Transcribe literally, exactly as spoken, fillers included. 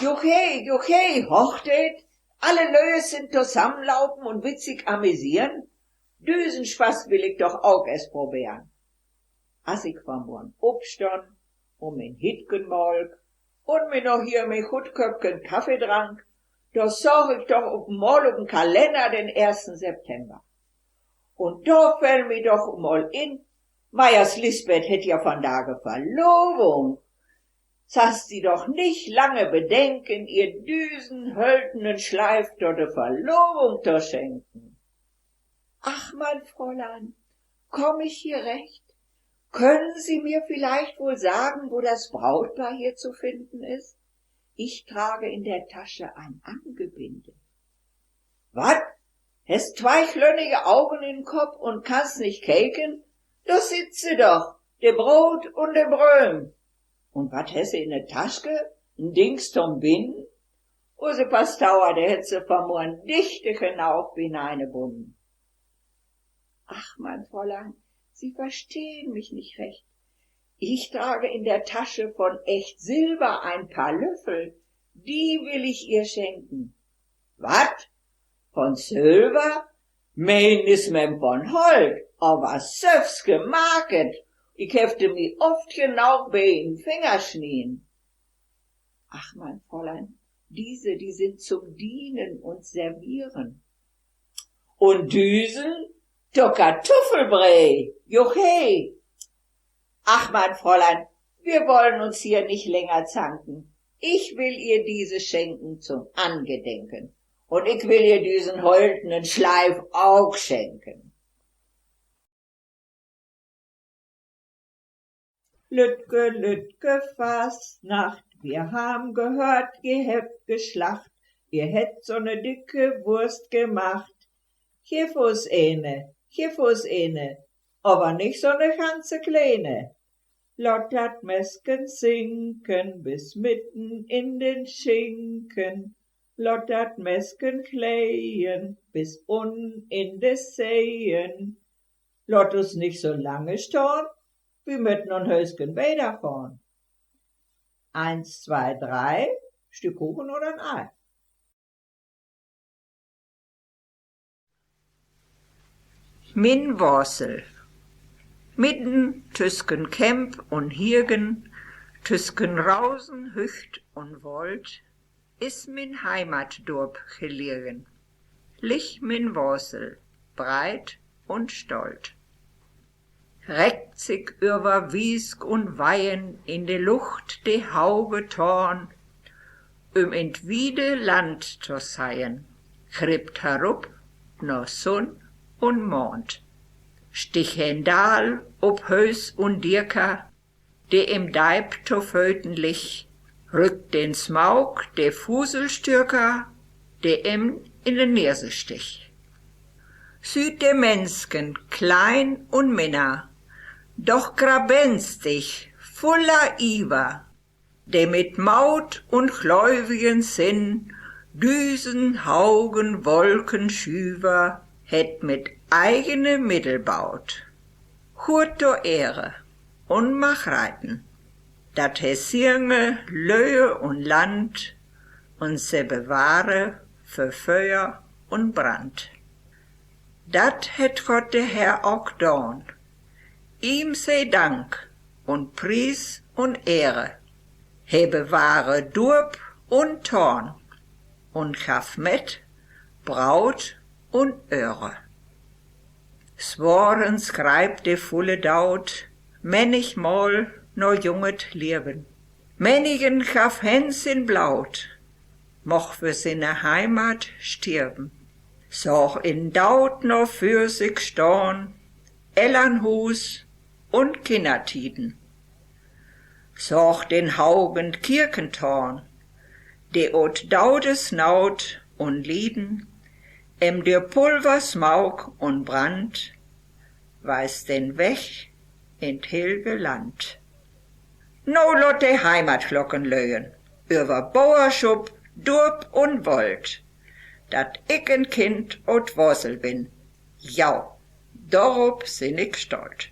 Juchei, juchei, hocht et, alle Lüe sin tosamenlaupen un wett sik amüsieren. Düsen Spaß will ik doch auk erscht proberen. As ik vanmorgen opstonn un mien Hittken maak un mi noch hier mien Huttköppken Kaffee drank, do sach ik doch op emol op en Kalenner den ersten September. Un do fell mi doch emol in, Meyers Lisbeth hett ja vandage Verlobung. Sast se doch nich lange bedenken, ihr düsen höltenen Schleif to de Verlobung to schenken. Ach, mein Fräulein, komm ich hier recht? Können Sie mir vielleicht wohl sagen, wo das Brautpaar hier zu finden ist? Ich trage in der Tasche ein Angebinde. Wat? Hest zwei klönnige Augen in'n Kopp un kannst nich keken? Do sitt se doch, de Brot un de Bröm. Un wat hest se in de Taschke? En Dings to'n Binnen? Use Paschtauer, der hett se vanmorgen dichte genaug bineinebunnen. Ach, mein Fräulein, Sie verstehen mich nicht recht. Ich trage in der Tasche von echt Silber ein paar Löffel. Die will ich ihr schenken. Wat? Von Sülver? Mien is me von Holt, aver sölvst gemaket. Ik heff de mi oft genaug bi de Finger schnieden. Ach, mein Fräulein, diese, die sind zum Dienen und Servieren. Un düsen? To Kartuffelbrei, juchei. Ach, mein Fräulein, wir wollen uns hier nicht länger zanken. Ich will ihr diese schenken zum Angedenken. Un ik will ihr düsen höltenen Schleif auk schenken. Lüttke, lüttke Fastnacht, wir haben gehört, ihr hebbt geschlacht, ihr hätt so ne dicke Wurst gemacht. Giff us ene, giff us ene, aver nich so ne ganze kleene. Lot dat Mesken sinken bis mitten in den Schinken. Lot dat Mesken kleien bis unnen in de Zehen. Lot us nich so lange stahn, wi mööt noch en Hösken wieder fahn. Eins, zwei, drei, Stück Kuchen oder en Ei? Mien Wasel. Midden tüsken Kemp un Hiegen, tüsken Rausen, Hücht un Wald, is mien Heimatdorp geliegen. Ligg mien Wasel, breit un stolt. Reckt sik över Wiesk un Weihen in de Lucht de hauge Toorn, üm in't wiede Land to seien, kribbt herup no Sunn un Mond. Stig he en dal op Hös un Dierker, de em deip to Föten ligg, rückt den Smauk de Fuselstürker, de em in de Nese stig. Süht de Mensken, klein un minner, doch grabenstig, vuller Iver, de mit Maut un gläuwigen Sinn düsen haugen Wolkenschüver hett mit eigene Middel baut. Hurt do Ehre un mag reiten, dat he sienge Löhe un Land un se bewahre för Föer un Brand. Dat hett Gott de Herr auk daan. Ihm sei Dank un Pries un Ehre. He bewahre Durp un Toorn un gaff met Braut un Öre. Sworens greip de vulle Daut männichmol no junget Liewen. Männigen gaff hen sien Blaut, moch för siene Heimat stierven. Sach in Daut no för sik stahn Ellernhuus un Kinnertieden. Sach den haugen Kirkentoorn, de ut Daudesnaut un Lieden em dör Pulver, Smauk un Brand weis den Weg in't hilge Land. No lot de Heimatglocken löen över Boerschup, Durp un Wold, dat ik en Kind ut Wasel bin. Jau, dorup sin ik stolt.